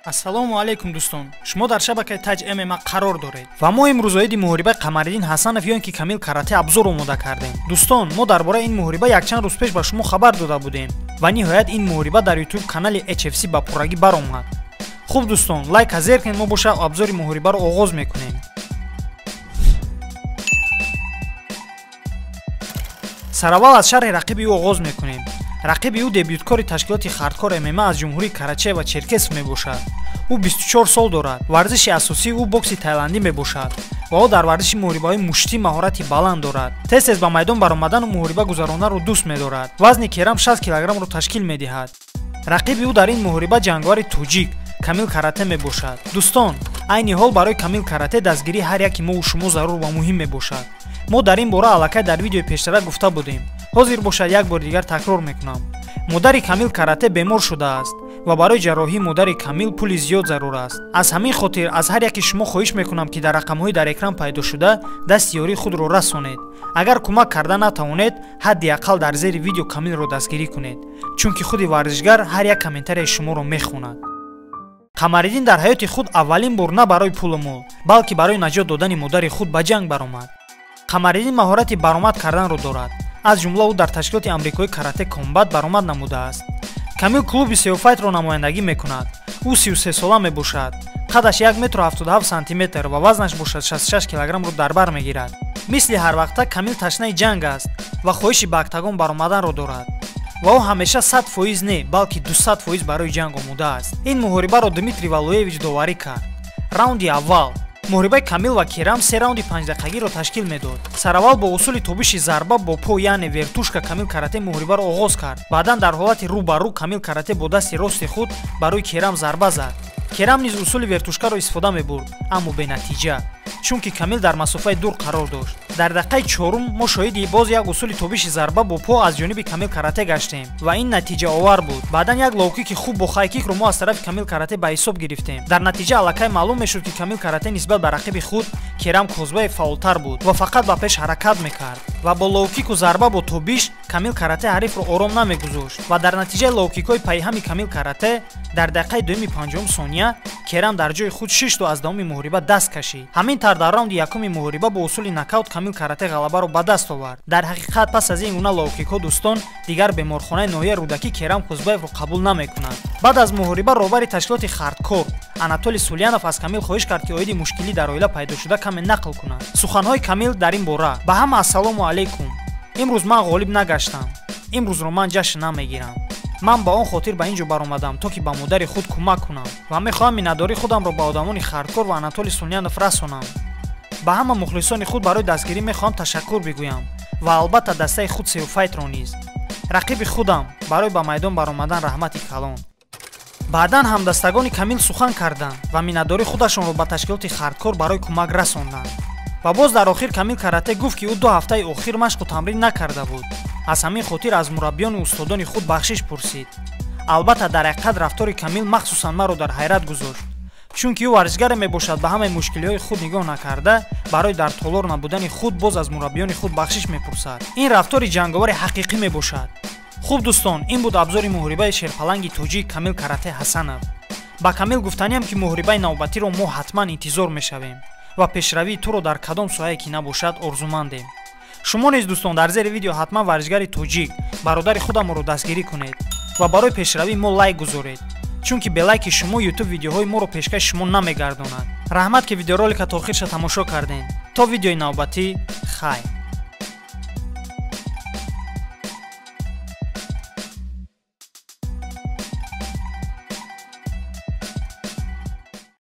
Ассалому алайкум дӯстон, шумо дар шабакаи Таҷ ММА қарор доред ва мо имрӯз оиди муҳорибаи Қамариддин Ҳасанов ё ин ки Камил Карате обзор омода кардем. Дӯстон, мо дар бораи ин муҳориба якчанд рӯз пеш ба шумо хабар дода будем ва ниҳоят ин муҳориба дар YouTube канали HFC ба пуррагӣ баромад. Хуб дӯстон, лайка зер кунед, мо боша обзори муҳорибаро оғоз мекунем. Сараввал аз шарҳи рақиби ӯ оғоз мекунем. Рақиби ӯ дебюткори ташкилоти Хардкор ММА аз ҷумҳурии Карачаево ва Черкесов мебошад. Ӯ 24 сол дорад. Варзиши асосии ӯ бокси тайландӣ мебошад ва ӯ дар варзиши муҳорибаҳои муштӣ маҳорати баланд дорад. Тез-тез ба майдон баромадану муҳориба гузаронданро дӯст медорад. Вазни Керам 60 килограммро ташкил медиҳад. Рақиби ӯ дар ин муҳориба ҷанговари тоҷик Камил Карате мебошад. Дӯстон, айни ҳол барои Камил Карате дастгирии ҳар яки мову шумо зарур ва муҳим мебошад. Мо дар ин бора аллакай дар видеои пештара гуфта будем. Ҳозир бошад як бор дигар такрор мекунам. Модари Камил Карате бемор шудааст ва барои ҷарроҳии модари Камил пули зиёд зарур аст. Аз ҳамин хотир аз ҳар яки шумо хоҳиш мекунам, ки дар рақамҳои дар экран пайдо шуда дасти ёрии худро расонед. Агар кӯмак карда натавонед, ҳадди ақал дар зери видео Камилро дастгирӣ кунед, чунки худи варзишгар ҳар як комментарияи шуморо мехонад. Қамариддин дар ҳаёти худ аввалин бор на барои пулу мол, балки барои наҷот додани модари худ ба ҷанг баромад. Қамариддин маҳорати баромад карданро дорад. Аз ҷумла ӯ дар ташкилоти амрикои Карате Комбат баромад намудааст. Камил клуби Сеофайтро намояндагӣ мекунад. Ӯ 33 сола мебошад. Қадаш 1 метру 77 сантиметр ва вазнаш бошад 66 килограммро дар бар мегирад. Мисли ҳар вақта Камил ташнаи ҷанг аст ва хоҳиши ба октагон баромаданро дорад. Ва ӯ ҳамеша 100% не, балки 200% барои ҷанг омода аст. Ин муҳорибаро Дмитрий Валуевич доварӣ кард. Раунди аввал. Муҳорибаи Камил ва Керам се раунди панҷдақиқагиро ташкил медод. Сараввал бо усули тобиши зарба бо по, яъне вертушка, Камил Карате муҳорибаро оғоз кард. Баъдан дар ҳолати рӯ ба рӯ Камил Карате бо дасти рости худ барои Керам зарба зад. Керам низ усули вертушкаро истифода мебурд, аммо бенатиҷа, чунки Камил дар масофаи дур қарор дошт. Дар дақиқаи чорум мо шоҳиди боз як усули тобиши зарба бо по аз ҷониби Камил Карате гаштем ва ин натиҷаовар буд. Баъдан як лоукики хуб бо хайкикро мо аз тарафи Камил Карате ба ҳисоб гирифтем. Дар натиҷа аллакай маълум мешуд, ки Камил Карате нисбат ба рақиби худ Керам Козбаев фаъолтар буд ва фақат ба пеш ҳаракат мекард ва бо лоукику зарба бо тобиш Камил Карате ҳарифро ором намегузошт ва дар натиҷаи лоукикҳои пайҳами Камил Карате дар дақиқаи дуюми панҷум сония Керам дар ҷои худ шишту аз давоми муҳориба даст кашид. Ҳамин тавр дар раунди якуми муҳориба бо усули нокаут Камил Карате ғалабаро ба даст овард. Дар ҳақиқат пас аз ин гуна лоукикҳо дӯстон, дигар беморхонаи ноҳияи Рӯдакӣ Керам Кузбаевро қабул намекунад. Баъд аз муҳориба роҳбари ташкилоти Хардкор Анатолий Сулянов аз Камил хоҳиш кард, ки оиди мушкилӣ дар оила пайдо шуда каме нақл кунад. Суханҳои Камил дар ин бора: ба ҳама ассалому алайкум. Имрӯз ман ғолиб нагаштам. Имрӯзро ман ҷашн намегирам. Ман ба он хотир ба ин ҷо баромадам, то ки ба модари худ кӯмак кунам ва мехоҳам миннатдории худамро ба одамони Хардкор ва Анатолий Сулянов расонам. Ба ҳама мухлисони худ барои дастгирӣ мехоҳам ташаккур бигӯям ва албатта дастаи худ Сеофайтро низ. Рақиби худам барои ба майдон баромадан раҳмати калон. Баъдан ҳамдастагони Камил сухан карданд ва миннатдории худашонро ба ташкилоти Хардкор барои кӯмак расонданд. Ва боз дар охир Камил Карате гуфт, ки ӯ 2 ҳафтаи охир машқу тамрин накарда буд. Аз ҳамин хотир аз мураббиёну устодони худ бахшиш пурсид. Албатта дар ҳақиқат рафтори Камил махсусан маро дар ҳайрат гузошт, чунки ӯ варзишгаре мебошад, ба ҳамаи мушкилиҳои худ нигоҳ накарда барои дар толор набудани худ боз аз мураббиёни худ бахшиш мепурсад. Ин рафтори ҷанговари ҳақиқӣ мебошад. Хуб дӯстон, ин буд абзори муҳорибаи шерпаланги тоҷик Камил Карате Ҳасанов. Ба Камил гуфтаниам, ки муҳорибаи навбатиро мо ҳатман интизор мешавем ва пешравии туро дар кадом соҳае ки набошад орзумандем. Шумо низ дӯстон дар зери видео ҳатман варзишгари тоҷик бародари худамонро дастгирӣ кунед ва барои пешравии мо лайк гузоред, чунки бе лайки шумо YouTube видеоҳои моро пешкаши шумо намегардонад. Раҳмат, ки видеоролика то охирша тамошо кардем. То видеои навбатӣ, хайр.